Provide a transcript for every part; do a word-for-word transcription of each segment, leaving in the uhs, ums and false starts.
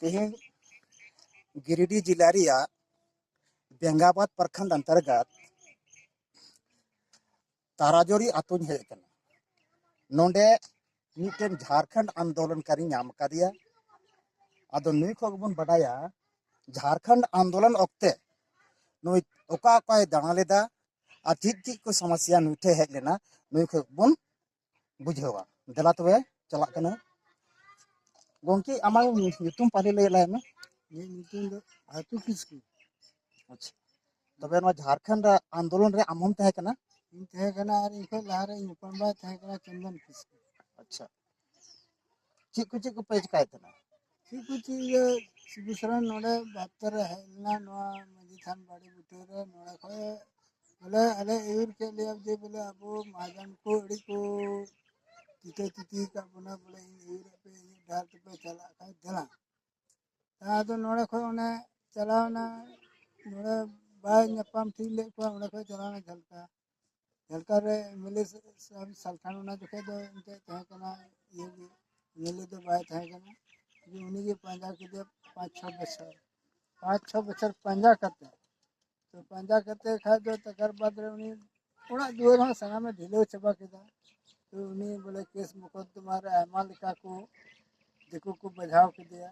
ᱛᱮᱦᱮᱧ ᱜᱤᱨᱤᱰᱤ ᱡᱮᱞᱟ ᱨᱮᱭᱟᱜ ᱵᱮᱝᱜᱟᱵᱟᱫ ᱯᱨᱚᱠᱷᱚᱸᱰ ᱚᱱᱛᱚᱨᱜᱚᱛ ᱛᱟᱨᱟᱡᱚᱨᱤ ᱟᱛᱳᱧ ᱦᱮᱡ ᱟᱠᱟᱱᱟ᱾ ᱱᱚᱰᱮ ᱢᱤᱫᱴᱮᱱ ᱡᱷᱟᱲᱠᱷᱚᱸᱰ ᱟᱱᱫᱳᱞᱚᱱᱠᱟᱨᱤ ᱧᱟᱢ ᱟᱠᱟᱫᱮᱭᱟ᱾ ᱟᱫᱚ ᱱᱩᱭ ᱠᱷᱚᱱ ᱜᱮᱵᱚᱱ ᱵᱟᱰᱟᱭᱟ ᱡᱷᱟᱲᱠᱷᱚᱸᱰ ᱟᱱᱫᱳᱞᱚᱱ ᱚᱠᱛᱮ ᱱᱩᱭ ᱚᱠᱟ ᱚᱠᱟᱭ ᱫᱟᱬᱟ ᱞᱮᱫᱟ ᱟᱨ ᱪᱮᱫ ᱪᱮᱫ ᱠᱚ ᱥᱚᱢᱚᱥᱥᱟ ᱱᱩᱭ ᱴᱷᱮᱱ ᱦᱮᱡ ᱞᱮᱱᱟ, ᱱᱩᱭ ᱠᱷᱚᱱ ᱵᱚᱱ ᱵᱩᱡᱷᱟᱹᱣᱟ᱾ ᱫᱮᱞᱟ ᱛᱚᱵᱮ ᱪᱟᱞᱟᱜ ᱠᱟᱱᱟ᱾ ᱜᱚᱢᱠᱮ, ᱟᱢᱟᱜ ᱧᱩᱛᱩᱢ ᱯᱟᱞᱮ ᱞᱟᱹᱭ ᱞᱟᱭ ᱢᱮ᱾ ᱤᱧᱟᱹᱜ ᱧᱩᱛᱩᱢ ᱫᱚ ᱟᱹᱛᱩ ᱠᱤᱥᱠᱩ᱾ ᱟᱪᱪᱷᱟ, ᱛᱚᱵᱮ ᱱᱚᱣᱟ ᱡᱷᱟᱲᱠᱷᱚᱸᱰ ᱟᱱᱫᱳᱞᱚᱱ ᱨᱮ ᱟᱢ ᱦᱚᱸᱢ ᱛᱟᱦᱮᱸ ᱠᱟᱱᱟ? ᱤᱧ ᱛᱟᱦᱮᱸ ᱠᱟᱱᱟ, ᱟᱨ ᱤᱧ ᱠᱷᱚᱱ ᱞᱟᱦᱟ ᱨᱮ ᱤᱧ ᱦᱚᱯᱚᱱ ᱵᱟᱭ ᱛᱟᱦᱮᱸ ᱠᱟᱱᱟ, ᱪᱚᱱᱫᱚᱱ ᱠᱤᱥᱠᱩ᱾ ᱟᱪᱪᱷᱟ, ᱪᱮᱫ ᱠᱚ ᱪᱮᱫ ᱠᱚᱯᱮ ᱪᱮᱠᱟᱭᱮᱫ ᱛᱟᱦᱮᱱᱟ? ᱪᱮᱫ ᱠᱚ ᱪᱮᱫ ᱤᱭᱟᱹ ᱥᱤᱵᱩ ᱥᱚᱨᱮᱱ ᱱᱚᱰᱮ ᱵᱟᱯᱛᱟ ᱨᱮ ᱦᱮᱡ ᱞᱮᱱᱟ, ᱱᱚᱣᱟ ᱢᱟᱹᱡᱷᱤ ᱛᱷᱟᱱ ᱵᱟᱲᱮ ᱵᱩᱴᱟᱹ ᱨᱮ᱾ ᱱᱚᱰᱮ ᱠᱷᱚᱡ ᱵᱚᱞᱮ ᱟᱞᱮ ᱟᱹᱭᱩᱨ ᱠᱮᱫ ᱞᱮᱭᱟ ᱡᱮ ᱵᱚᱞᱮ ᱟᱵᱚ ᱢᱟᱦᱟᱡᱚᱱ ᱠᱚ ᱟᱹᱰᱤ ᱠᱚ ᱛᱤᱛᱟᱹ ᱛᱤᱛᱤ ᱟᱠᱟᱫ ᱵᱚᱱᱟ, ᱵᱚᱞᱮ ᱤᱧ ᱟᱹᱭᱩᱨᱮᱫ ᱯᱮ, ᱤᱧᱟᱹᱜ ᱰᱟᱦᱟᱨ ᱛᱮᱯᱮ ᱪᱟᱞᱟᱜ ᱠᱷᱟᱡ ᱫᱮᱞᱟ᱾ ᱟᱫᱚ ᱱᱚᱰᱮ ᱠᱷᱚᱡ ᱚᱱᱮ ᱪᱟᱞᱟᱣᱱᱟ, ᱱᱚᱰᱮ ᱵᱟᱭ ᱧᱟᱯᱟᱢ ᱴᱷᱤᱠ ᱞᱮᱫ ᱠᱚᱣᱟ, ᱚᱸᱰᱮ ᱠᱷᱚᱡ ᱪᱟᱞᱟᱣᱱᱟ ᱡᱷᱟᱞᱠᱟ᱾ ᱡᱷᱟᱞᱠᱟ ᱨᱮ ᱮᱢ ᱮᱞ ᱮ ᱥᱟᱵ ᱥᱟᱞᱠᱷᱟᱱ, ᱚᱱᱟ ᱡᱚᱠᱷᱮᱡ ᱫᱚ ᱮᱱᱛᱮᱫ ᱛᱟᱦᱮᱸ ᱠᱟᱱᱟ ᱤᱭᱟᱹ ᱜᱮ, ᱮᱢ ᱮᱞ ᱮ ᱫᱚ ᱵᱟᱭ ᱛᱟᱦᱮᱸ ᱠᱟᱱᱟ᱾ ᱡᱮ ᱩᱱᱤ ᱜᱮ ᱯᱟᱸᱡᱟ ᱠᱮᱫᱮᱭᱟ ᱯᱟᱸᱪ ᱪᱷᱚ ᱵᱚᱪᱷᱚᱨ, ᱯᱟᱸᱪ ᱪᱷᱚ ᱵᱚᱪᱷᱚᱨ ᱯᱟᱸᱡᱟ ᱠᱟᱛᱮ, ᱛᱚ ᱯᱟᱸᱡᱟ ᱠᱟᱛᱮ ᱠᱷᱟᱡ ᱫᱚ ᱛᱟᱠᱟᱨ ᱵᱟᱫᱽ ᱨᱮ ᱩᱱᱤ ᱚᱲᱟᱜ ᱫᱩᱣᱟᱹᱨ ᱦᱚᱸ ᱥᱟᱱᱟᱢᱮ ᱰᱷᱤᱞᱟᱹᱣ ᱪᱟᱵᱟ ᱠᱮᱫᱟ᱾ ᱛᱚ ᱩᱱᱤ ᱵᱚᱞᱮ ᱠᱮᱥ ᱢᱚᱠᱚᱫᱫᱚᱢᱟ ᱨᱮ ᱟᱭᱢᱟ ᱞᱮᱠᱟ ᱠᱚ ᱫᱤᱠᱩ ᱠᱚ ᱵᱟᱡᱷᱟᱣ ᱠᱮᱫᱮᱭᱟ᱾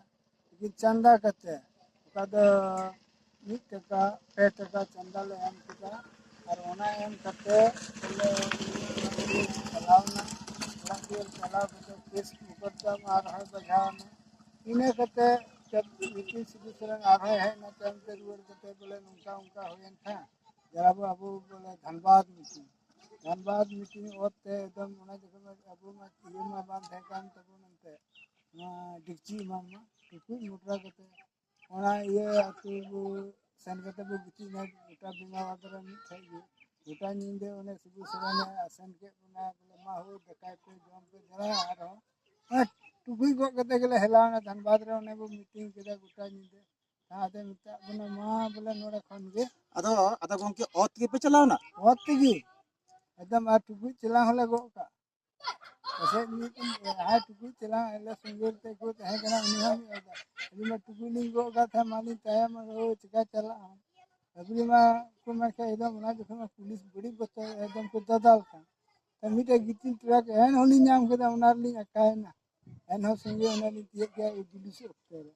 ᱞᱮᱠᱤᱱ ᱪᱟᱸᱫᱟ ᱠᱟᱛᱮ ᱚᱠᱟ ᱫᱚ ᱢᱤᱫ ᱴᱟᱠᱟ, ᱯᱮ ᱴᱟᱠᱟ ᱪᱟᱸᱫᱟ ᱞᱮ ᱮᱢ ᱠᱮᱫᱟ᱾ ᱟᱨ ᱚᱱᱟ ᱮᱢ ᱠᱟᱛᱮ ᱵᱚᱞᱮ ᱩᱱᱤ ᱪᱟᱞᱟᱣ ᱮᱱᱟ, ᱚᱲᱟᱜ ᱫᱩᱣᱟᱹᱨ ᱪᱟᱞᱟᱣ ᱠᱟᱛᱮ ᱠᱮᱥ ᱢᱚᱠᱚᱫᱫᱚᱢᱟ ᱟᱨᱦᱚᱸᱭ ᱵᱟᱡᱷᱟᱣ ᱮᱱᱟ᱾ ᱤᱱᱟᱹ ᱠᱟᱛᱮ ᱡᱚᱵ ᱢᱤᱫᱴᱤᱡ ᱥᱤᱵᱩ ᱥᱚᱨᱮᱱ ᱟᱨᱦᱚᱸᱭ ᱦᱮᱡ ᱮᱱᱟ, ᱛᱟᱭᱚᱢ ᱛᱮ ᱨᱩᱣᱟᱹᱲ ᱠᱟᱛᱮ ᱵᱚᱞᱮ ᱱᱚᱝᱠᱟ ᱚᱱᱠᱟ ᱦᱩᱭᱮᱱ ᱠᱷᱟᱱ ᱡᱟᱦᱟᱸ ᱟᱵᱚ, ᱟᱵᱚ ᱵᱚᱞᱮ ᱫᱷᱟᱱᱵᱟᱫᱽ ᱢᱤᱴᱤᱝ, ᱫᱷᱟᱱᱵᱟᱫᱽ ᱢᱤᱴᱤᱝ ᱚᱛ ᱛᱮ ᱮᱠᱫᱚᱢ ᱚᱱᱟ ᱡᱚᱠᱷᱚᱱ ᱟᱵᱚ ᱢᱟ ᱤᱭᱟᱹ ᱢᱟ ᱵᱟᱝ ᱛᱟᱦᱮᱸ ᱠᱟᱱ ᱛᱟᱵᱚᱱ ᱮᱱᱛᱮ, ᱱᱚᱣᱟ ᱰᱮᱠᱪᱤ ᱮᱢᱟᱱ ᱢᱟ ᱴᱩᱠᱩᱡ ᱢᱚᱴᱨᱟ ᱠᱟᱛᱮ ᱚᱱᱟ ᱤᱭᱟᱹ ᱟᱹᱛᱩ ᱵᱚ ᱥᱮᱱ ᱠᱟᱛᱮ ᱵᱚ ᱜᱤᱛᱤᱡ ᱮᱱᱟ ᱜᱚᱴᱟ ᱵᱮᱸᱜᱟᱲ ᱟᱫᱽᱨᱟ ᱢᱤᱫ ᱴᱷᱮᱡ ᱜᱮ᱾ ᱜᱚᱴᱟ ᱧᱤᱫᱟᱹ ᱚᱱᱮ ᱥᱤᱵᱩ ᱥᱚᱨᱮᱱ ᱮ ᱟᱥᱮᱱ ᱠᱮᱫ ᱵᱚᱱᱟ, ᱵᱚᱞᱮ ᱢᱟ ᱦᱳ ᱫᱟᱠᱟᱭ ᱯᱮ, ᱡᱚᱢ ᱯᱮ, ᱫᱮᱞᱟ ᱟᱨᱦᱚᱸ ᱚᱱᱟ ᱴᱩᱠᱩᱡ ᱜᱚᱜ ᱠᱟᱛᱮ ᱜᱮᱞᱮ ᱦᱮᱞᱟᱣ ᱮᱱᱟ ᱫᱷᱟᱱᱵᱟᱫᱽ ᱨᱮ, ᱚᱱᱮ ᱵᱚ ᱢᱤᱴᱤᱝ ᱠᱮᱫᱟ ᱜᱚᱴᱟ ᱧᱤᱫᱟᱹ᱾ ᱟᱫᱚ ᱢᱮᱛᱟᱜ ᱵᱚᱱᱟ ᱢᱟ ᱵᱚᱞᱮ ᱱᱚᱰᱮ ᱠᱷᱚᱱ ᱜᱮ᱾ ᱟᱫᱚ, ᱟᱫᱚ ᱜᱚᱢᱠᱮ ᱚᱛ ᱜᱮᱯᱮ ᱪᱟᱞᱟᱣᱱᱟ? ᱚᱛ ᱛᱮᱜᱮ ᱮᱠᱫᱚᱢ, ᱟᱨ ᱴᱩᱠᱩᱡ ᱪᱮᱞᱟᱝ ᱦᱚᱸᱞᱮ ᱜᱚᱜ ᱠᱟᱜ᱾ ᱯᱟᱥᱮᱡ ᱢᱤᱫ ᱡᱟᱦᱟᱸᱭ ᱴᱩᱠᱩᱡ ᱪᱮᱞᱟᱝ ᱟᱞᱮ ᱥᱚᱸᱜᱮ ᱨᱮ ᱛᱮᱠᱚ ᱛᱟᱦᱮᱸ ᱠᱟᱱᱟ, ᱩᱱᱤ ᱦᱚᱸ ᱢᱤᱫ ᱦᱚᱲ ᱫᱚ᱾ ᱟᱹᱞᱤᱧ ᱢᱟ ᱴᱩᱠᱩᱡ ᱞᱤᱧ ᱜᱚᱜ ᱠᱟᱜ ᱛᱟᱦᱮᱸᱫ, ᱢᱟᱞᱤᱧ ᱛᱟᱭᱚᱢ ᱨᱮ, ᱪᱤᱠᱟ ᱪᱟᱞᱟᱜᱼᱟ? ᱟᱹᱵᱤᱱ ᱢᱟ ᱠᱚ ᱢᱮᱱ ᱠᱷᱟᱡ ᱮᱠᱫᱚᱢ ᱚᱱᱟ ᱡᱚᱠᱷᱚᱱ ᱢᱟ ᱯᱩᱞᱤᱥ ᱵᱟᱹᱲᱤᱡ ᱵᱚᱛᱚᱨ ᱮᱠᱫᱚᱢ ᱠᱚ ᱫᱟᱫᱟᱞ ᱠᱟᱱ᱾ ᱛᱚ ᱢᱤᱫᱴᱮᱡ ᱜᱤᱛᱤᱞ ᱴᱨᱟᱠ ᱮᱱᱦᱚᱸ ᱞᱤᱧ ᱧᱟᱢ ᱠᱮᱫᱟ, ᱚᱱᱟ ᱨᱮᱞᱤᱧ ᱟᱠᱟᱭᱮᱱᱟ᱾ ᱮᱱᱦᱚᱸ ᱥᱚᱸᱜᱮ ᱚᱱᱟ ᱞᱤᱧ ᱛᱤᱭᱳᱜ ᱠᱮᱫᱟ ᱡᱩᱞᱩᱥ ᱚᱠᱛᱮ ᱨᱮ᱾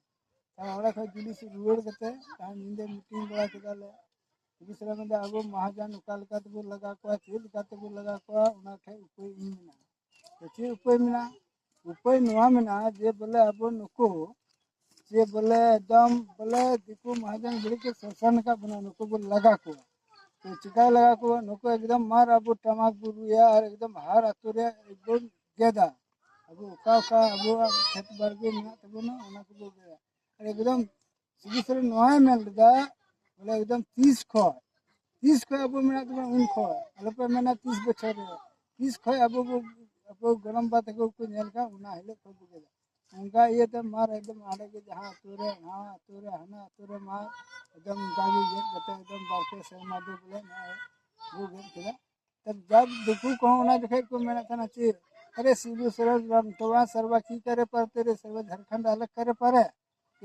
ᱛᱚ ᱚᱸᱰᱮ ᱠᱷᱚᱡ ᱡᱩᱞᱩᱥ ᱨᱩᱣᱟᱹᱲ ᱠᱟᱛᱮ ᱛᱟᱦᱮᱸ ᱧᱤᱫᱟᱹ ᱢᱤᱴᱤᱝ ᱵᱟᱲᱟ ᱠᱮᱫᱟ ᱞᱮ᱾ ᱯᱩᱞᱤᱥ ᱨᱮ ᱢᱮᱱᱫᱟ, ᱟᱵᱚ ᱢᱟᱦᱟᱡᱚᱱ ᱚᱠᱟ ᱞᱮᱠᱟ ᱛᱮᱵᱚ ᱞᱟᱜᱟ ᱠᱚᱣᱟ, ᱪᱮᱫ ᱞᱮᱠᱟ ᱛᱮᱵᱚ ᱞᱟᱜᱟ ᱠᱚᱣᱟ, ᱚᱱᱟ ᱴᱷᱮᱡ ᱩᱯᱟᱹᱭ ᱤᱧ ᱢᱮᱱᱟᱜᱼᱟ᱾ ᱛᱚ ᱪᱮᱫ ᱩᱯᱟᱹᱭ ᱢᱮᱱᱟᱜᱼᱟ? ᱩᱯᱟᱹᱭ ᱱᱚᱣᱟ ᱢᱮᱱᱟᱜᱼᱟ ᱡᱮ ᱵᱚᱞᱮ ᱟᱵᱚ ᱱᱩᱠᱩ ᱡᱮ ᱵᱚᱞᱮ ᱮᱠᱫᱚᱢ ᱵᱚᱞᱮ ᱫᱤᱠᱩ ᱢᱟᱦᱟᱡᱚᱱ ᱜᱷᱟᱹᱲᱤ ᱠᱚ ᱥᱟᱥᱚᱱ ᱟᱠᱟᱫ ᱵᱚᱱᱟ, ᱱᱩᱠᱩ ᱵᱚ ᱞᱟᱜᱟ ᱠᱚᱣᱟ᱾ ᱛᱚ ᱪᱤᱠᱟᱭ ᱞᱟᱜᱟ ᱠᱚᱣᱟ? ᱱᱩᱠᱩ ᱮᱠᱫᱚᱢ ᱢᱟᱨ ᱟᱵᱚ ᱴᱟᱢᱟᱠ ᱵᱚ ᱨᱩᱭᱟ ᱟᱨ ᱮᱠᱫᱚᱢ ᱦᱟᱨ ᱟᱛᱳ ᱨᱮ ᱮᱠᱫᱚᱢ ᱜᱮᱫᱟ᱾ ᱟᱵᱚ ᱚᱠᱟ ᱚᱠᱟ ᱟᱵᱚᱣᱟᱜ ᱠᱷᱮᱛ ᱵᱟᱲᱜᱮ ᱢᱮᱱᱟᱜ ᱛᱟᱵᱚᱱᱟ, ᱚᱱᱟ ᱠᱚᱵᱚ ᱜᱮᱫᱟ᱾ ᱟᱨ ᱮᱠᱫᱚᱢ ᱥᱤᱫᱩ ᱥᱚᱨᱮᱱ ᱱᱚᱣᱟᱭ ᱢᱮᱱ ᱞᱮᱫᱟ, ᱵᱚᱞᱮ ᱮᱠᱫᱚᱢ ᱛᱤᱥ ᱠᱷᱚᱡ, ᱛᱤᱥ ᱠᱷᱚᱡ ᱟᱵᱚ ᱢᱮᱱᱟᱜ ᱛᱟᱵᱚᱱᱟ ᱩᱱ ᱠᱷᱚᱡ, ᱟᱞᱚᱯᱮ ᱢᱮᱱᱟ ᱛᱤᱥ ᱵᱚᱪᱷᱚᱨ ᱨᱮ, ᱛᱤᱥ ᱠᱷᱚᱡ ᱟᱵᱚ ᱵᱚ, ᱟᱵᱚ ᱜᱚᱲᱚᱢ ᱵᱟ ᱛᱟᱠᱚ ᱠᱚ ᱧᱮᱞ ᱠᱟᱜ, ᱚᱱᱟ ᱦᱤᱞᱳᱜ ᱠᱷᱚᱡ ᱵᱚ ᱜᱮᱫᱟ᱾ ᱚᱱᱠᱟ ᱤᱭᱟᱹᱛᱮ ᱢᱟᱨ ᱮᱠᱫᱚᱢ ᱦᱟᱸᱰᱮ ᱜᱮ ᱡᱟᱦᱟᱸ ᱟᱹᱛᱩ ᱨᱮ, ᱱᱟᱣᱟ ᱟᱹᱛᱩ ᱨᱮ, ᱦᱟᱱᱟ ᱟᱹᱛᱩ ᱨᱮ ᱢᱟᱨ ᱮᱠᱫᱚᱢ ᱚᱱᱠᱟ ᱜᱮ ᱜᱮᱫ ᱠᱟᱛᱮ ᱮᱠᱫᱚᱢ ᱵᱟᱨ ᱯᱮ ᱥᱮᱨᱢᱟ ᱫᱚ ᱵᱚᱞᱮ ᱱᱚᱜᱼᱚᱭ ᱵᱚ ᱜᱮᱫ ᱠᱮᱫᱟ᱾ ᱛᱚ ᱡᱟᱵ ᱫᱤᱠᱩ ᱠᱚᱦᱚᱸ ᱚᱱᱟ ᱡᱚᱠᱷᱮᱡ ᱠᱚ ᱢᱮᱱᱮᱫ ᱛᱟᱦᱮᱱᱟ ᱪᱮᱫ, ᱟᱨᱮ ᱥᱤᱵᱩ ᱥᱚᱨᱮᱱ ᱨᱟᱢᱴᱳᱣᱟ ᱥᱟᱨᱣᱟ ᱠᱤ ᱠᱟᱨᱮ ᱯᱟᱨᱛᱮ ᱨᱮ, ᱥᱟᱨᱣᱟ ᱡᱷᱟᱨᱠᱷᱚᱸᱰ ᱟᱞᱟᱜᱽ ᱠᱟᱨᱮ ᱯᱟᱨᱮ,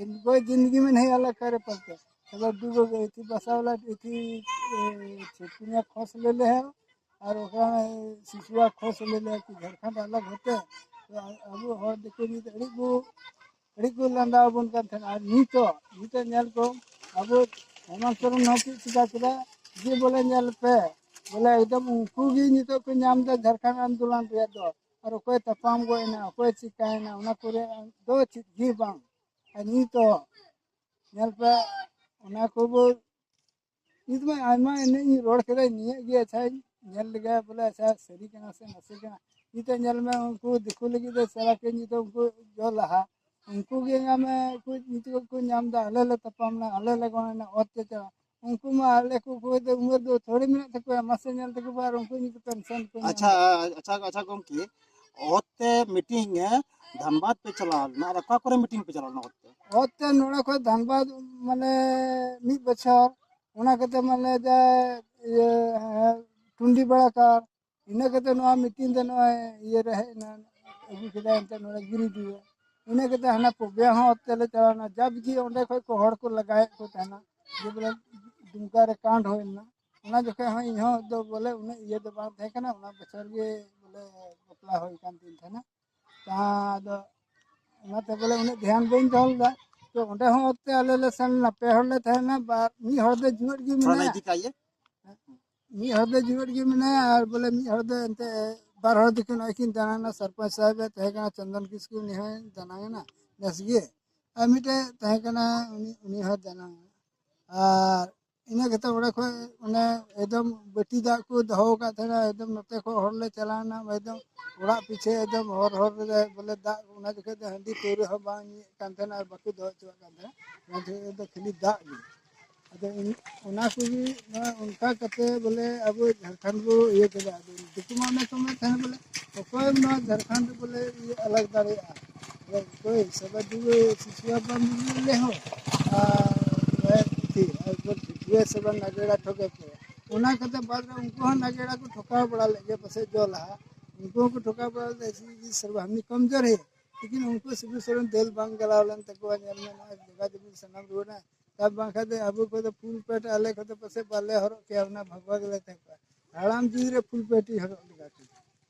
इनको जिंदगी में नहीं अलग करे पड़ते। तो दू गो गई थी बसावला थी, ए, छिटकिया खोस ले ले है और ओकरा में सिसुआ खोस ले ले कि झारखंड अलग होते। तो अब हो देखो नहीं तो अड़ी को, अड़ी को लंडा बन कर थे। और नहीं तो, नहीं तो ᱧᱮᱞ ᱠᱚ, ᱟᱵᱚ ᱦᱮᱢᱚᱱᱛ ᱥᱚᱨᱮᱱ ᱦᱚᱸ ᱪᱮᱫ ᱪᱤᱠᱟ ᱠᱮᱫᱟ, ᱡᱮ ᱵᱚᱞᱮ ᱧᱮᱞ ᱯᱮ, ᱵᱚᱞᱮ ᱮᱠᱫᱚᱢ ᱩᱱᱠᱩ ᱜᱮ ᱱᱤᱛᱚᱜ ᱠᱚ ᱧᱟᱢ ᱮᱫᱟ ᱡᱷᱟᱲᱠᱷᱚᱸᱰ ᱟᱱᱫᱳᱞᱚᱱ ᱨᱮᱭᱟᱜ ᱫᱚ᱾ ᱟᱨ ᱚᱠᱚᱭ ᱛᱟᱯᱟᱢ ᱜᱚᱡ ᱮᱱᱟ, ᱚᱠᱚᱭ ᱪᱤᱠᱟᱭᱮᱱᱟ, ᱚᱱᱟ ᱠᱚᱨᱮ ᱫᱚ ᱪᱮᱫ ᱜᱮ ᱵᱟᱝ᱾ ᱟᱨ ᱱᱤᱛᱚᱜ ᱧᱮᱞ ᱯᱮ, ᱚᱱᱟ ᱠᱚᱵᱚ, ᱱᱤᱛ ᱢᱟ ᱟᱭᱢᱟ ᱮᱱᱮᱡ ᱤᱧ ᱨᱚᱲ ᱠᱮᱫᱟ, ᱱᱤᱭᱟᱹ ᱜᱮ ᱟᱪᱪᱷᱟᱧ ᱧᱮᱞ ᱞᱮᱜᱟ ᱵᱚᱞᱮ, ᱟᱪᱪᱷᱟ ᱥᱟᱹᱨᱤ ᱠᱟᱱᱟ ᱥᱮ ᱱᱟᱥᱮ ᱠᱟᱱᱟ᱾ ᱱᱤᱛᱚᱜ ᱧᱮᱞ ᱢᱮ, ᱩᱱᱠᱩ ᱫᱤᱠᱩ ᱞᱟᱹᱜᱤᱫ ᱫᱚ ᱥᱟᱨᱟ ᱠᱮ ᱱᱤᱛᱚᱜ ᱩᱱᱠᱩ ᱡᱚ ᱞᱟᱦᱟ, ᱩᱱᱠᱩ ᱜᱮ ᱧᱟᱢᱮ ᱠᱚ, ᱱᱤᱛᱚᱜ ᱠᱚ ᱧᱟᱢ ᱮᱫᱟ, ᱟᱞᱮ ᱞᱮ ᱛᱟᱯᱟᱢ ᱮᱱᱟ, ᱟᱞᱮ ᱞᱮ ᱜᱚᱲᱚᱭᱮᱱᱟ, ᱚᱛ ᱛᱮ ᱪᱟᱞᱟᱜ᱾ ᱩᱱᱠᱩ ᱢᱟ ᱟᱞᱮ ᱠᱚ ᱠᱚ ᱫᱚ ᱩᱢᱮᱨ ᱫᱚ ᱛᱷᱚᱲᱤ ᱢᱮᱱᱟᱜ ᱛᱟᱠᱚᱣᱟ, ᱢᱟᱥᱮ ᱧᱮᱞ ᱛᱟᱠᱚ ᱯᱮ, ᱟᱨ ᱩᱱᱠᱩ ᱱᱤᱛᱚᱜ ᱯᱮᱱᱥᱚᱱ ᱠᱚ ᱧᱟᱢ ᱟᱪᱪᱷᱟ, ᱮᱫᱟ᱾ ᱟᱪᱪᱷᱟ, ᱟᱪᱪᱷᱟ ᱜᱚᱢᱠᱮ, ᱚᱛ ᱛᱮ ᱢᱤᱴᱤᱝ ᱮ ᱫᱷᱟᱱᱵᱟᱫᱽ ᱯᱮ ᱪᱟᱞᱟᱣ ᱞᱮᱱᱟ, ᱟᱨ ᱚᱠᱟ ᱠᱚᱨᱮ ᱢᱤᱴᱤᱝ ᱯᱮ ᱪᱟᱞᱟᱣ ᱞᱮᱱᱟ ᱚᱛ ᱛᱮ? ᱚᱛ ᱛᱮ ᱱᱚᱰᱮ ᱠᱷᱚᱡ ᱫᱷᱟᱱᱵᱟᱫᱽ ᱢᱟᱱᱮ ᱢᱤᱫ ᱵᱚᱪᱷᱚᱨ, ᱚᱱᱟ ᱠᱟᱛᱮ ᱢᱟᱱᱮ ᱡᱟ ᱤᱭᱟᱹ, ᱦᱮᱸ, ᱴᱩᱱᱰᱤ ᱵᱟᱲᱟᱠᱟᱨ, ᱤᱱᱟᱹ ᱠᱟᱛᱮ ᱱᱚᱣᱟ ᱢᱤᱴᱤᱝ ᱫᱚ ᱱᱚᱜᱼᱚᱭ ᱤᱭᱟᱹ ᱨᱮ ᱦᱮᱡ ᱮᱱᱟ, ᱟᱹᱜᱩ ᱠᱮᱫᱟᱭ ᱮᱱᱛᱮ ᱱᱚᱰᱮ ᱜᱤᱨᱤᱰᱤᱦ᱾ ᱤᱱᱟᱹ ᱠᱟᱛᱮ ᱦᱟᱱᱟ ᱯᱚᱵᱮ ᱦᱚᱸ ᱚᱛ ᱛᱮᱞᱮ ᱪᱟᱞᱟᱣ ᱮᱱᱟ, ᱡᱟᱵᱜᱮ ᱚᱸᱰᱮ ᱠᱷᱚᱡ ᱠᱚ ᱦᱚᱲ ᱠᱚ ᱞᱟᱜᱟᱭᱮᱫ ᱠᱚ ᱛᱟᱦᱮᱱᱟ ᱡᱮ ᱵᱚᱞᱮ ᱫᱩᱢᱠᱟ ᱨᱮ ᱠᱟᱱᱰ ᱦᱩᱭ ᱞᱮᱱᱟ᱾ ᱚᱱᱟ ᱡᱚᱠᱷᱮᱡ ᱦᱚᱸ ᱤᱧ ᱦᱚᱸ ᱫᱚ ᱵᱚᱞᱮ ᱩᱱᱟᱹᱜ ᱤᱭᱟᱹ ᱫᱚ ᱵᱟᱝ ᱛᱟᱦᱮᱸ ᱠᱟᱱᱟ, ᱚᱱᱟ ᱵᱚᱪᱷᱚᱨ ᱜᱮ ᱵᱚᱞᱮ ᱵᱟᱯᱞᱟ ᱦᱩᱭ ᱠᱟᱱ ᱛᱤᱧ ᱛᱟᱦᱮᱱᱟ᱾ ᱡᱟᱦᱟᱸ ᱫᱚ ᱚᱱᱟᱛᱮ ᱵᱚᱞᱮ ᱩᱱᱟᱹᱜ ᱫᱷᱮᱭᱟᱱ ᱵᱟᱹᱧ ᱫᱚᱦᱚ ᱞᱮᱫᱟ᱾ ᱛᱚ ᱚᱸᱰᱮ ᱦᱚᱸ ᱚᱛ ᱛᱮ ᱟᱞᱮ ᱞᱮ ᱥᱮᱱ ᱞᱮᱱᱟ, ᱯᱮ ᱦᱚᱲ ᱞᱮ ᱛᱟᱦᱮᱸ ᱞᱮᱱᱟ, ᱵᱟᱨ ᱢᱤᱫ ᱦᱚᱲ ᱫᱚ ᱡᱤᱣᱮᱫ ᱜᱮ ᱛᱷᱚᱲᱟ ᱢᱮᱱᱟᱭᱟ᱾ ᱤᱫᱤ ᱠᱟᱜ ᱤᱭᱟᱹ᱾ ᱢᱤᱫ ᱦᱚᱲ ᱫᱚ ᱡᱤᱣᱮᱫ ᱜᱮ ᱢᱮᱱᱟᱭᱟ ᱟᱨ ᱵᱚᱞᱮ ᱢᱤᱫ ᱦᱚᱲ ᱫᱚ ᱮᱱᱛᱮ ᱵᱟᱨ ᱦᱚᱲ ᱫᱚᱠᱤᱱ ᱱᱚᱜᱼᱚᱭ ᱠᱤᱱ ᱫᱟᱱᱟᱝ ᱮᱱᱟ᱾ ᱥᱚᱨᱯᱚᱧᱪ ᱥᱟᱦᱮᱵ ᱮ ᱛᱟᱦᱮᱸ ᱠᱟᱱᱟ ᱪᱚᱱᱫᱚᱱ ᱠᱤᱥᱠᱩ, ᱩᱱᱤ ᱦᱚᱸᱭ ᱫᱟᱱᱟᱝ ᱮᱱᱟ ᱱᱮᱥ ᱜᱮ᱾ ᱟᱨ ᱢᱤᱫᱴᱮᱡ ᱛᱟᱦᱮᱸ ᱠᱟᱱᱟ, ᱩᱱᱤ ᱩᱱᱤ ᱦᱚᱸ ᱫᱟᱱᱟᱝ ᱮᱱᱟ᱾ ᱟᱨ ᱤᱱᱟᱹ ᱠᱟᱛᱮ ᱚᱸᱰᱮ ᱠᱷᱚᱡ ᱚᱱᱮ ᱮᱠᱫᱚᱢ ᱵᱟᱹᱴᱤ ᱫᱟᱜ ᱠᱚ ᱫᱚᱦᱚ ᱟᱠᱟᱫ ᱛᱟᱦᱮᱱᱟ, ᱮᱠᱫᱚᱢ ᱱᱚᱛᱮ ᱠᱷᱚᱡ ᱦᱚᱲ ᱞᱮ ᱪᱟᱞᱟᱣ ᱮᱱᱟ, ᱮᱠᱫᱚᱢ ᱚᱲᱟᱜ ᱯᱤᱪᱷᱮ ᱮᱠᱫᱚᱢ ᱦᱚᱨ ᱦᱚᱨ ᱨᱮ ᱵᱚᱞᱮ ᱫᱟᱜ, ᱚᱱᱟ ᱡᱚᱠᱷᱚᱡ ᱫᱚ ᱦᱟᱺᱰᱤ ᱯᱟᱹᱣᱨᱟᱹ ᱦᱚᱸ ᱵᱟᱝ ᱧᱩᱭᱮᱫ ᱠᱟᱱ ᱛᱟᱦᱮᱱᱟ ᱟᱨ ᱵᱟᱠᱚ ᱫᱚᱦᱚ ᱦᱚᱪᱚᱣᱟᱜ ᱠᱟᱱ ᱛᱟᱦᱮᱱᱟ, ᱚᱱᱟ ᱡᱚᱠᱷᱚᱡ ᱫᱚ ᱠᱷᱟᱹᱞᱤ ᱫᱟᱜ ᱜᱮ᱾ ᱟᱫᱚ ᱤᱱ- ᱚᱱᱟ ᱠᱚᱜᱮ ᱱᱚᱣᱟ ᱚᱱᱠᱟ ᱠᱟᱛᱮ ᱵᱚᱞᱮ ᱟᱵᱚ ᱡᱷᱟᱲᱠᱷᱚᱸᱰ ᱵᱚ ᱤᱭᱟᱹ ᱠᱮᱫᱟ᱾ ᱟᱫᱚ ᱫᱤᱠᱩ ᱢᱟ ᱚᱱᱮ ᱠᱚ ᱢᱮᱱ ᱛᱟᱦᱮᱱ ᱵᱚᱞᱮ ᱚᱠᱚᱭ ᱱᱚᱣᱟ ᱡᱷᱟᱲᱠᱷᱚᱸᱰ ᱨᱮ ᱵᱚᱞᱮ ᱤᱭᱟᱹ ᱟᱞᱟᱜᱽ ᱫᱟᱲᱮᱭᱟᱜᱼᱟ, ᱚᱠᱚᱭ ᱥᱮᱵᱟ ᱫᱩᱵᱮ ᱥᱤᱥᱩᱣᱟ ᱵᱟᱢ ᱵᱩᱡᱷᱟᱹᱣ ᱞᱮ ᱦᱚᱸ ᱟᱨ ᱱᱚᱣᱟ ᱯᱩᱛᱷᱤ ᱟᱨ ᱵᱚᱞ ᱯᱩᱛᱷᱤ ᱥᱮᱵᱟ ᱱᱟᱜᱮᱲᱟ ᱴᱷᱚᱠᱮ ᱠᱚ᱾ ᱚᱱᱟ ᱠᱟᱛᱮ ᱵᱟᱫ ᱨᱮ ᱩᱱᱠᱩ ᱦᱚᱸ ᱱᱟᱜᱮᱲᱟ ᱠᱚ ᱴᱷᱚᱠᱟᱣ ᱵᱟᱲᱟ ᱞᱮᱫ ᱜᱮᱭᱟ ᱯᱟᱥᱮᱡ ᱡᱚ ᱞᱟᱦᱟ᱾ ᱩᱱᱠᱩ ᱦᱚᱸᱠᱚ ᱴᱷᱚᱠᱟᱣ ᱵᱟᱲᱟ ᱞᱮᱫᱟ, ᱥᱮᱵᱟ ᱦᱟᱢᱤ ᱠᱚᱢᱡᱳᱨ ᱦᱮ, ᱞᱮᱠᱤᱱ ᱩᱱᱠᱩ ᱥᱤᱵᱩ ᱥᱚᱨᱮᱱ ᱫᱟᱹᱞ ᱵᱟᱝ ᱜᱟᱞᱟᱣ ᱞᱮᱱ ᱛᱟᱠᱚᱣᱟ, ᱧᱮᱞ ᱢᱮ ᱱᱚᱣᱟ ᱡᱟᱭᱜᱟ ᱡᱚᱢᱤ ᱥᱟᱱᱟᱢ ᱨᱩᱣᱟᱹᱲᱟ᱾ ᱟᱨ ᱵᱟᱝᱠᱷᱟᱱ ᱫᱚ ᱟᱵᱚ ᱠᱚᱫᱚ ᱯᱷᱩᱞ ᱯᱮᱴ ᱟᱞᱮ ᱠᱚᱫᱚ ᱯᱟᱥᱮᱡ ᱵᱟᱞᱮ ᱦᱚᱨᱚᱜ ᱠᱮᱭᱟ, ᱚᱱᱟ ᱵᱷᱟᱜᱽᱣᱟ ᱜᱮᱞᱮ ᱛᱟᱦᱮᱸ ᱠᱚᱜᱼᱟ᱾ ᱦᱟᱲᱟᱢ ᱡᱤᱣᱤ ᱨᱮ ᱯᱷᱩᱞ ᱯᱮᱴ ᱤᱧ ᱦᱚᱨᱚᱜ ᱞᱮᱫᱟ ᱠᱚ᱾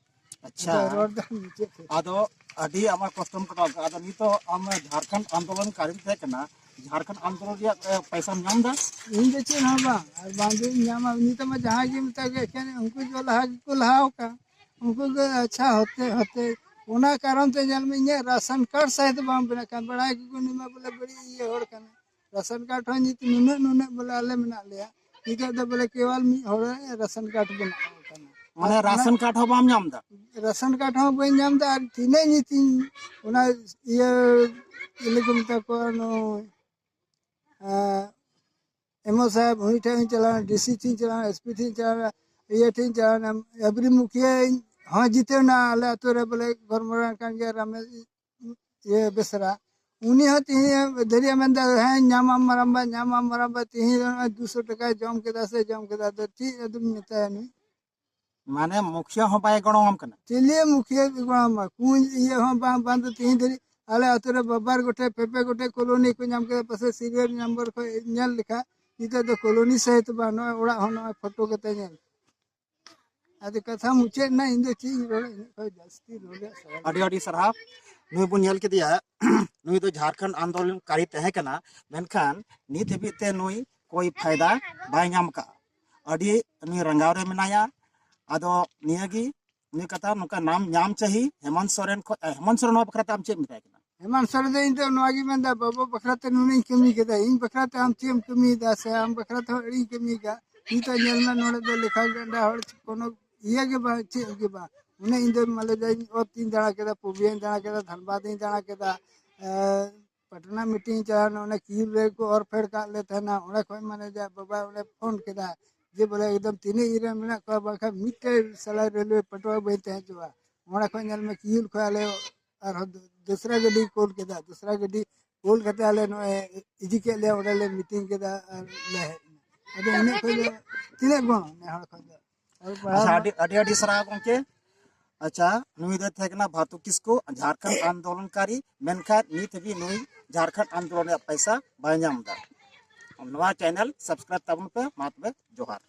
ᱟᱪᱪᱷᱟ᱾ ᱟᱫᱚ ᱨᱚᱲ ᱫᱚ ᱢᱩᱪᱟᱹᱫ ᱠᱮᱫ᱾ ᱟᱫᱚ ᱟᱹᱰᱤ ᱟᱢᱟᱜ ᱠᱚᱥᱴᱚᱢ ᱠᱟᱴᱟᱣ ᱠᱟᱜᱼᱟ᱾ ᱟᱫᱚ ᱱᱤᱛᱚᱜ ᱟᱢ ᱡᱷᱟᱲᱠᱷᱚᱸᱰ ᱟᱱᱫᱳᱞᱚᱱ ᱠᱟᱹᱨᱤᱢ ᱛᱟᱦᱮᱸ ᱠᱟᱱᱟ, ᱡᱷᱟᱲᱠᱷᱚᱸᱰ ᱟᱱᱫᱳᱞᱚᱱ ᱨᱮᱭᱟᱜ, ᱮ, ᱯᱚᱭᱥᱟᱢ ᱧᱟᱢ ᱮᱫᱟ? ᱤᱧ ᱫᱚ ᱪᱮᱫ ᱦᱚᱸ ᱵᱟᱝ, ᱟᱨ ᱵᱟᱝ ᱫᱚᱧ ᱧᱟᱢᱟ᱾ ᱱᱤᱛᱚᱜ ᱢᱟ ᱡᱟᱦᱟᱸᱭ ᱜᱮ ᱢᱮᱛᱟ ᱠᱚ, ᱮᱠᱮᱱ ᱩᱱᱠᱩ ᱡᱚ ᱞᱟᱦᱟ ᱜᱮᱠᱚ ᱞᱟᱦᱟ ᱟᱠᱟᱱ, ᱩᱱᱠᱩ ᱜᱮ ᱟᱪᱪᱷᱟ ᱦᱚᱛᱮ ᱦᱚᱛᱮ᱾ ᱚᱱᱟ ᱠᱟᱨᱚᱱ ᱛᱮ ᱧᱮᱞ ᱢᱮ, ᱤᱧᱟᱹᱜ ᱨᱟᱥᱚᱱ ᱠᱟᱨᱰ ᱥᱟᱭᱤᱛ ᱵᱟᱝ ᱵᱮᱱᱟᱜ ᱠᱟᱱ, ᱵᱟᱲᱟᱭ ᱜᱮᱠᱚ ᱱᱩᱭ ᱢᱟ ᱵᱚᱞᱮ ᱵᱟᱹᱲᱤᱡ ᱤᱭᱟᱹ ᱦᱚᱲ ᱠᱟᱱᱟ᱾ ᱨᱟᱥᱚᱱ ᱠᱟᱨᱰ ᱦᱚᱸ ᱱᱤᱛ ᱱᱩᱱᱟᱹᱜ ᱱᱩᱱᱟᱹᱜ ᱵᱚᱞᱮ ᱟᱞᱮ ᱢᱮᱱᱟᱜ ᱞᱮᱭᱟ, ᱱᱤᱛᱚᱜ ᱫᱚ ᱵᱚᱞᱮ ᱠᱮᱣᱟᱞ ᱢᱤᱫ ᱦᱚᱲ ᱨᱟᱥᱚᱱ ᱠᱟᱨᱰ ᱵᱮᱱᱟᱣ ᱠᱟᱱᱟ᱾ ᱟᱨ ᱚᱱᱟ ᱨᱟᱥᱚᱱ ᱠᱟᱨᱰ ᱦᱚᱸ ᱵᱟᱢ ᱧᱟᱢ ᱮᱫᱟ? ᱨᱟᱥᱚᱱ ᱠᱟᱨᱰ ᱦᱚᱸ ᱵᱟᱹᱧ ᱧᱟᱢ ᱮᱫᱟ᱾ ᱟᱨ ᱛᱤᱱᱟᱹᱜ ᱧᱤᱛᱤᱧ ᱚᱱᱟ ᱤᱭᱟᱹ ᱪᱤᱞᱤ ᱠᱚ ᱢᱮᱛᱟ ᱠᱚᱣᱟ, ᱱᱩᱭ, ᱮᱸ, ᱮᱢ ᱳ ᱥᱟᱦᱮᱵᱽ, ᱩᱱᱤ ᱴᱷᱮᱱ ᱤᱧ ᱪᱟᱞᱟᱣ ᱮᱱᱟ, ᱰᱤ ᱥᱤ ᱴᱷᱮᱱ ᱤᱧ ᱪᱟᱞᱟᱣ ᱮᱱᱟ, ᱮᱥ ᱯᱤ ᱴᱷᱮᱱ ᱤᱧ ᱪᱟᱞᱟᱣ ᱮᱱᱟ, ᱤᱭᱟᱹ ᱴᱷᱮᱱ ᱤᱧ ᱪᱟᱞᱟᱣ ᱮᱱᱟ, ᱮᱵᱨᱤ ᱢᱩᱠᱷᱤᱭᱟᱹ ᱦᱚᱸ ᱡᱤᱛᱟᱹᱣ ᱮᱱᱟ, ᱟᱞᱮ ᱟᱹᱛᱩ ᱨᱮ ᱵᱚᱞᱮ ᱜᱚᱨᱢᱚᱨᱟᱱ ᱠᱟᱱ ᱜᱮᱭᱟ ᱨᱟᱢᱮ-, ᱤᱭᱟᱹ ᱵᱮᱥᱨᱟ᱾ ᱩᱱᱤ ᱦᱚᱸ ᱛᱮᱦᱮᱧ ᱫᱷᱟᱹᱨᱤᱡ ᱮ ᱢᱮᱱᱫᱟ, "ᱦᱮᱸ, ᱧᱟᱢᱟᱢ ᱢᱟᱨᱟᱢᱵᱟ, ᱧᱟᱢᱟᱢ ᱢᱟᱨᱟᱢᱵᱟ", ᱛᱮᱦᱮᱧ ᱫᱚ ᱱᱚᱜᱼᱚᱭ ᱫᱩᱥᱚ ᱴᱟᱠᱟᱭ ᱡᱚᱢ ᱠᱮᱫᱟ ᱥᱮ ᱡᱚᱢ ᱠᱮᱫᱟ, ᱟᱫᱚ ᱪᱮᱫ ᱟᱫᱚᱢ ᱢᱮᱛᱟᱭᱟ ᱱᱩᱭ? ᱢᱟᱱᱮ ᱢᱩᱠᱷᱤᱭᱟᱹ ᱦᱚᱸ ᱵᱟᱭ ᱜᱚᱲᱚᱣᱟᱢ ᱠᱟᱱᱟ᱾ ᱪᱤᱞᱤ ᱢᱩᱠᱷᱤᱭᱟᱹ ᱜᱚᱲᱚᱣᱟᱢᱟ? ᱠᱩᱧ ᱤᱭᱟᱹ ᱦᱚᱸ ᱵᱟᱝ, ᱵᱟᱝ ᱫᱚ ᱛᱮᱦᱮᱧ ᱫᱷᱟᱹᱨᱤᱡ ᱟᱞᱮ ᱟᱹᱛᱩ ᱨᱮ ᱵᱟᱵᱟᱨ ᱜᱚᱴᱮᱡ, ᱯᱮ ᱯᱮ ᱜᱚᱴᱮᱡ ᱠᱚᱞᱚᱱᱤ ᱠᱚ ᱧᱟᱢ ᱠᱮᱫᱟ, ᱯᱟᱥᱮ serial number ᱠᱷᱚᱡ ᱧᱮᱞ ᱞᱮᱠᱷᱟᱡ ᱱᱤᱛᱚᱜ ᱫᱚ ᱠᱚᱞᱚᱱᱤ ᱥᱟᱹᱦᱤᱛ ᱵᱟᱝ, ᱱᱚᱜᱼᱚᱭ ᱚᱲᱟᱜ ᱦᱚᱸ ᱱᱚᱜᱼᱚᱭ ᱯᱷᱳᱴᱳ ᱠᱟᱛᱮ ᱧᱮᱞ᱾ ᱟᱫᱚ ᱠᱟᱛᱷᱟ ᱢᱩᱪᱟᱹᱫ ᱮᱱᱟ, ᱤᱧ ᱫᱚ ᱪᱮᱫ ᱤᱧ ᱨᱚᱲᱟ, ᱤᱧ ᱠᱷᱚᱡ ᱡᱟᱹᱥᱛᱤ ᱨᱚᱲ ᱨᱮᱭᱟᱜ ᱥᱟᱱᱟ ᱟᱹᱰᱤ ᱟᱹᱰᱤ ᱥᱟᱨᱦᱟᱣ᱾ ᱱᱩᱭ ᱵᱚᱱ ᱧᱮᱞ ᱠᱮᱫᱮᱭᱟ, ᱱᱩᱭ ᱫᱚ ᱡᱷᱟᱲᱠᱷᱚᱸᱰ ᱟᱱᱫᱳᱞᱚᱱᱠᱟᱨᱤ ᱛᱟᱦᱮᱸ ᱠᱟᱱᱟ, ᱢᱮᱱᱠᱷᱟᱱ ᱱᱤᱛ ᱦᱟᱹᱵᱤᱡ ᱛᱮ ᱱᱩᱭ ᱠᱳᱭ ᱯᱷᱟᱭᱫᱟ ᱵᱟᱭ ᱧᱟᱢ ᱠᱟᱜᱼᱟ᱾ ᱟᱹᱰᱤ ᱱᱩᱭ ᱨᱟᱸᱜᱟᱣ ᱨᱮ ᱢᱮᱱᱟᱭᱟ᱾ ᱟᱫᱚ ᱱᱤᱭᱟᱹᱜᱮ ᱱᱩᱭ ᱠᱟᱛᱷᱟ, ᱱᱚᱝᱠᱟ ᱱᱟᱢ ᱧᱟᱢ ᱪᱟᱹᱦᱤ ᱦᱮᱢᱚᱱᱛ ᱥᱚᱨᱮᱱ ᱠᱷᱚᱡ, ᱦᱮᱢᱚᱱᱛ ᱥᱚᱨᱮᱱ ᱱᱚᱣᱟ ᱵᱟᱠᱷᱨᱟ ᱛᱮ ᱟᱢ ᱪᱮᱫ ᱮᱢ ᱢᱮᱛᱟᱭ ᱠᱟᱱᱟ? ᱦᱮᱢᱚᱱᱛ ᱥᱚᱨᱮᱱ ᱫᱚ ᱤᱧ ᱫᱚ ᱱᱚᱣᱟ ᱜᱮ ᱢᱮᱱᱫᱟ, ᱵᱟᱵᱟ ᱵᱟᱠᱷᱨᱟ ᱛᱮ ᱱᱩᱱᱟᱹᱜ ᱤᱧ ᱠᱟᱹᱢᱤ ᱠᱮᱫᱟ, ᱤᱧ ᱵᱟᱠᱷᱨᱟ ᱛᱮ ᱟᱢ ᱪᱮᱫ ᱮᱢ ᱠᱟᱹᱢᱤᱭᱮᱫᱟ, ᱥᱮ ᱟᱢ ᱵᱟᱠᱷᱨᱟ ᱛᱮᱦᱚᱸ ᱟᱹᱰᱤᱧ ᱠᱟᱹᱢᱤ ᱠᱟᱜ᱾ ᱱᱤᱛᱚᱜ ᱧᱮᱞ ᱢᱮ, ᱱᱚᱰᱮ ᱫᱚ ᱞᱮᱠᱷᱟ ᱜᱟᱸᱰᱟ ᱦᱚᱲ ᱠᱳᱱᱳ ᱤᱭᱟᱹ ᱜᱮ ᱵᱟᱝ, ᱪᱮᱫ ᱜᱮ ᱵᱟᱝ᱾ ᱩᱱᱟᱹᱜ ᱤᱧ ᱫᱚ ᱢᱟᱞᱮ ᱡᱟᱧ ᱚᱛ ᱤᱧ ᱫᱟᱬᱟ ᱠᱮᱫᱟ, ᱯᱩᱨᱵᱤᱭᱟᱧ ᱫᱟᱬᱟ ᱠᱮᱫᱟ, ᱫᱷᱟᱱᱵᱟᱫᱽ ᱤᱧ ᱫᱟᱬᱟ ᱠᱮᱫᱟ, ᱮᱸ, ᱯᱟᱴᱱᱟ meeting ᱤᱧ ᱪᱟᱞᱟᱣ ᱮᱱᱟ, ᱚᱱᱟ ᱠᱤᱭᱩ ᱨᱮᱠᱚ ᱚᱨ ᱯᱷᱮᱰ ᱠᱟᱜ ᱞᱮ ᱛᱟᱦᱮᱱᱟ᱾ ᱚᱸᱰᱮ ᱠᱷᱚᱡ ᱢᱟᱱᱮ ᱡᱟ ᱵᱟᱵᱟ ᱚᱸᱰᱮ ᱯᱷᱳᱱ ᱠᱮᱫᱟ ᱡᱮ ᱵᱚᱞᱮ ᱮᱠᱫᱚᱢ ᱛᱤᱱᱟᱹᱜ ᱤᱧ ᱨᱮ ᱢᱮᱱᱟᱜ ᱠᱚᱣᱟ, ᱵᱟᱝᱠᱷᱟᱱ ᱢᱤᱫᱴᱮᱡ ᱥᱟᱞᱟᱭ ᱨᱮᱞᱣᱮ ᱯᱟᱹᱴᱣᱟ ᱵᱟᱹᱧ ᱛᱟᱦᱮᱸ ᱦᱚᱪᱚᱣᱟ᱾ ᱚᱸᱰᱮ ᱠᱷᱚᱡ ᱧᱮᱞ ᱢᱮ ᱠᱤᱭᱩ ᱠᱷᱚᱡ ᱟᱞᱮ ᱟᱨᱦᱚᱸ ᱫᱚ-, ᱫᱚᱥᱨᱟ ᱜᱟᱹᱰᱤ ᱠᱳᱞ ᱠᱮᱫᱟ, ᱫᱚᱥᱨᱟ ᱜᱟᱹᱰᱤ ᱠᱳᱞ ᱠᱟᱛᱮ ᱟᱞᱮ ᱱᱚᱜᱼᱚᱭ ᱤᱫᱤ ᱠᱮᱫ ᱞᱮᱭᱟ, ᱚᱸᱰᱮ ᱞᱮ meeting ᱠᱮᱫᱟ ᱟᱨ ᱞᱮ ᱦᱮᱡ ᱮᱱᱟ᱾ ᱟᱫᱚ ᱤᱱᱟᱹᱜ ᱠᱷᱚᱡ ᱫᱚ ᱛᱤᱱᱟᱹᱜ ᱜᱚᱲᱚ ᱱᱮ ᱦᱚᱲ ᱠᱷᱚᱡ ᱫᱚ᱾ ᱟᱨ ᱯᱟᱲᱦᱟᱣ ᱟᱪᱪᱷᱟ, ᱢᱟ ᱟᱹᱰᱤ ᱟᱹᱰᱤ ᱟᱹᱰᱤ ᱥᱟᱨᱦᱟᱣ ᱜᱚᱢᱠᱮ᱾ ᱟᱪᱪᱷᱟ, ᱱᱩᱭ ᱫᱚᱭ ᱛᱟᱦᱮᱸ ᱠᱟᱱᱟ ᱵᱷᱟᱛᱩ ᱠᱤᱥᱠᱩ, ᱡᱷᱟᱲᱠᱷᱚᱸᱰ ᱟᱱᱫᱳᱞᱚᱱᱠᱟᱨᱤ, ᱢᱮᱱᱠᱷᱟᱱ ᱱᱤᱛ ᱦᱟᱹᱵᱤᱡ ᱱᱩᱭ ᱡᱷᱟᱲᱠᱷᱚᱸᱰ ᱟᱱᱫᱳᱞᱚᱱ ᱨᱮᱭᱟᱜ ᱯᱚᱭᱥᱟ ᱵᱟᱭ ᱧᱟᱢ ᱮᱫᱟ᱾ ᱱᱚᱣᱟ channel subscribe ᱛᱟᱵᱚᱱ ᱯᱮ᱾ ᱢᱟ ᱛᱚᱵᱮ ᱡᱚᱦᱟᱨ᱾